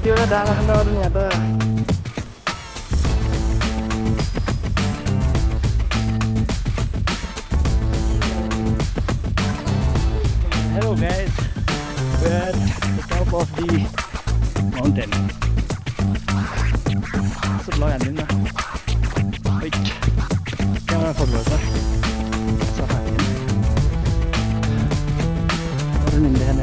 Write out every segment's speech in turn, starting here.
कतिवटा डाँडा खण्डहरू यहाँ त Hello guys, we're at the top of the mountain. So long and then wait, camera for water. So high. What in there?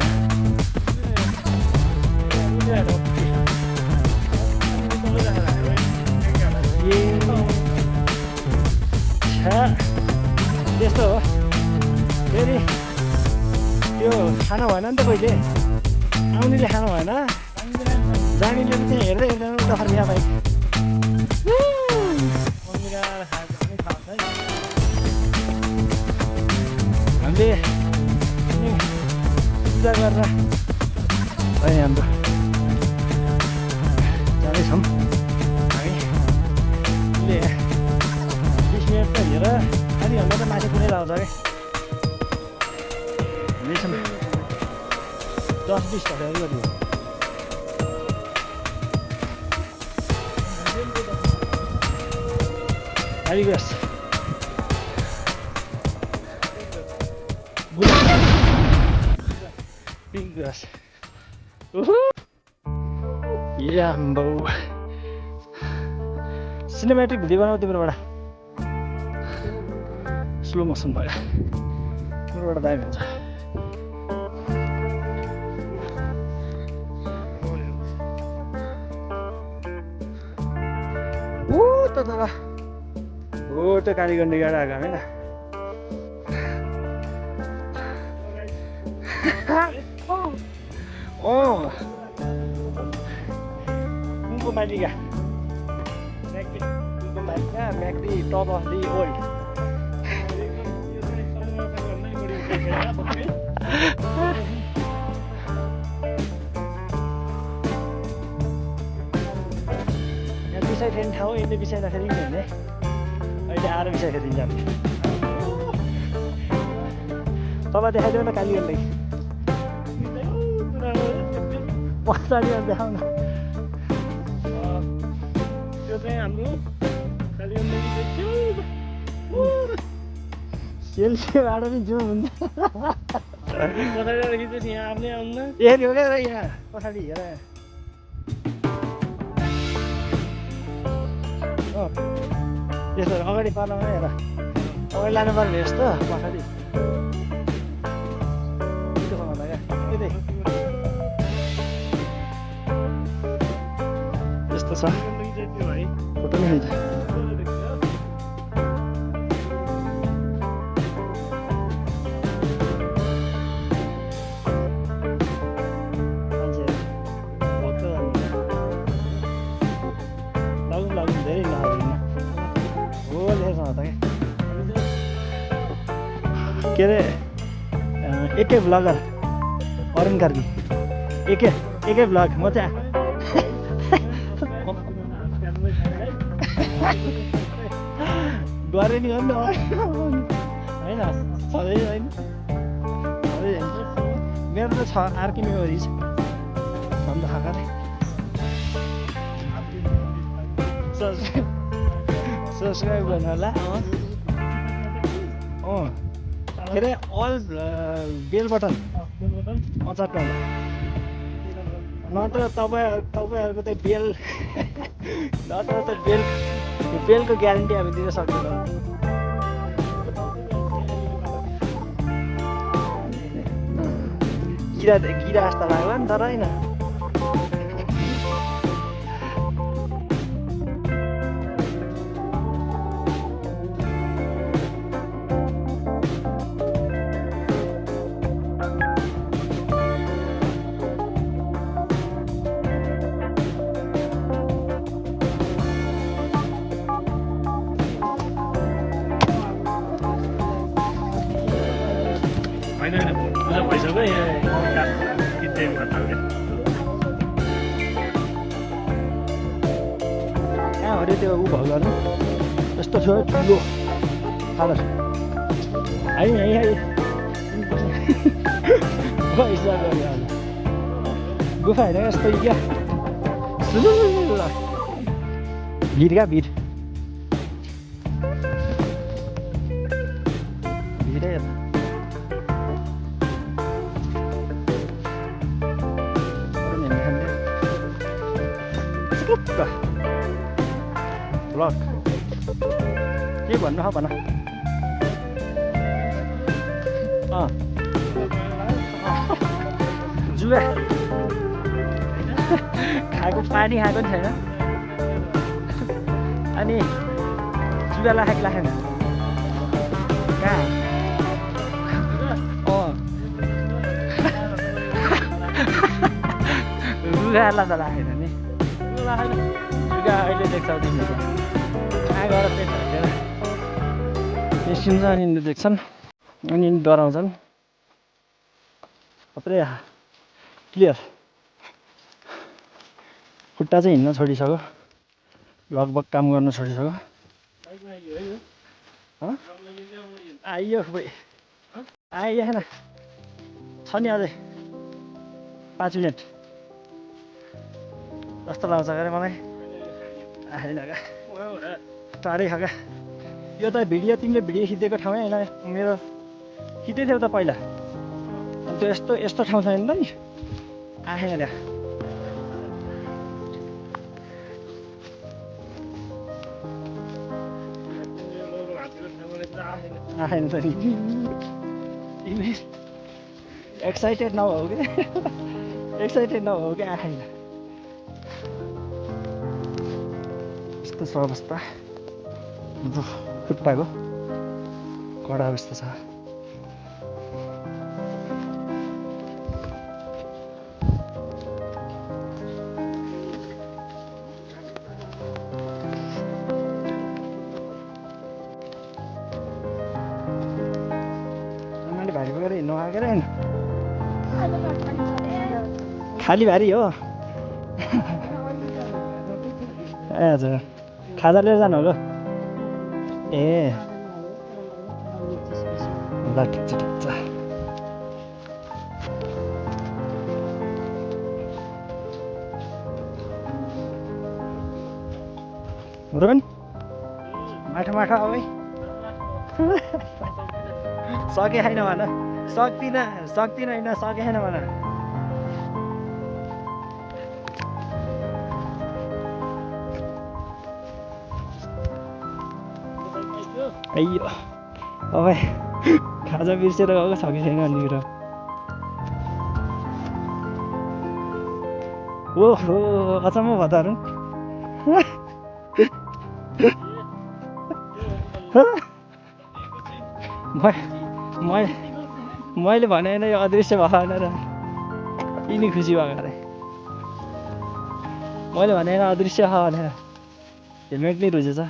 त्यस्तो हो फेरि त्यो खानु भएन नि त कहिले आउनेले खानु भएन जानेले पनि त्यहाँ हेर्दै हेर्दैन उता फर्किया बाइक हामीले पूजा गरेर अहिले हाम्रो जाँदैछौँ हामीले 20 मिनट त हेर आधी घन्टा त माथि कुनै लाउँछ क्या 10-20 घन्टाहरू गरियो Very good. Big grass. Woohoo! Yeah, bro. Cinematic video बनाऊ तिम्रोबाट स्लो मोसन भयो तिम्रोबाट दामी हुन्छ ओ त तल ओ त्यो कालीगण्डी गाडा आएको होइन ओ कुनको मालिका कुनको मालिका म्याक्री टप अफ दि वर्ल्ड यहाँ बिसाइदिने ठाउँ यसले बिसाइँदाखेरि पनि हुने अहिले आएर बिसाइदिन्छ हामी तल देखाइदेऊ न कालीगण्डी पछाडि देखाउ न त्यो चाहिँ हाम्रो कालीगण्डी सेल्फीबाट पनि जुम हुन्छ पछाडिबाट खिच्छ यहाँ आफ्नै आउनु हेर्यो क्या यहाँ पछाडि हेर त्यस्तो अगाडि पार्नमा हेर अगाडि लानु पर्ने यस्तो पछाडि क्या यतै यस्तो छ फोटो पनि खिच्छ के अरे एकै भ्लगर अरुण कार्की एकै भ्लग म चाहिँ गरे नि हो नि होइन सधैँ होइन मेरो त छ आर्की मेमोरिज भन्दा खाका सब्सक्राइब गर्नु होला के अरे अल बेल बटन अचार नत्र तपाईँहरूको त बेल नत्र त बेलको ग्यारेन्टी हामी दिन सक्दैनौँ गिरा जस्तो लाग्यो नि तर होइन भइसक्यो कहाँ हो अरे त्यो ऊ भयो गर्नु यस्तो थियो ठुलो खाना है गुफा होइन यस्तो क्या ल भिड क्या भिड भिडै यता ब्लक के भन्नु हो भन जुवा खाएको पानी खाएको नि छैन अनि जुवा लाखेको लाखेन कहाँ जुगालाई त राखेन नि जुगा अहिले देख्छौ तिमीले कहाँ गएर पेट भएर निस्किन्छ अनि देख्छन् अनि डराउँछन् थुप्रै क्लियर खुट्टा चाहिँ हिँड्न छोडिसक्यो लगभग काम गर्न छोडिसक्यो आइयो खोइ आइएन छ नि अझै 5 मिनट जस्तो लाग्छ अरे मलाई आएन क्या टाढै छ क्या यो त भिडियो तिमीले भिडियो खिचेको ठाउँै होइन मेरो खिचेको थियौ त पहिला अनि त्यो यस्तो ठाउँ छैन नि आएन त्यहाँ आएन त नि तिमी एक्साइटेड नभऊ कि एक्साइटेड नभऊ कि आएन यस्तो छ अवस्था खुट्टाको कडा अवस्था छ भारी बोकेर हिँड्नु आएको र होइन खाली भारी हो ए हजुर खाजा लिएर जानु होला ए ल ठिक छ रोहन माठो माठो अब सके छैन भन सक्दिनँ होइन सके छैन भन अಯ್यो अब खाजा बिर्सेर गएको छ कि छैन अनि कुरो ओहो अचम्म भयो त अरू मैले भने होइन यो अदृश्य भयो भनेर यिनी खुसी भएको अरे मैले भने होइन अदृश्य भयो भनेर हेलमेट नै रुजेछ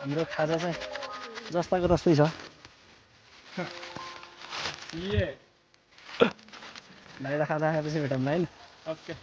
हाम्रो खाजा चाहिँ जस्ताको तस्तै छ भाइ खाजा खाएपछि भेटौँ होइन ओके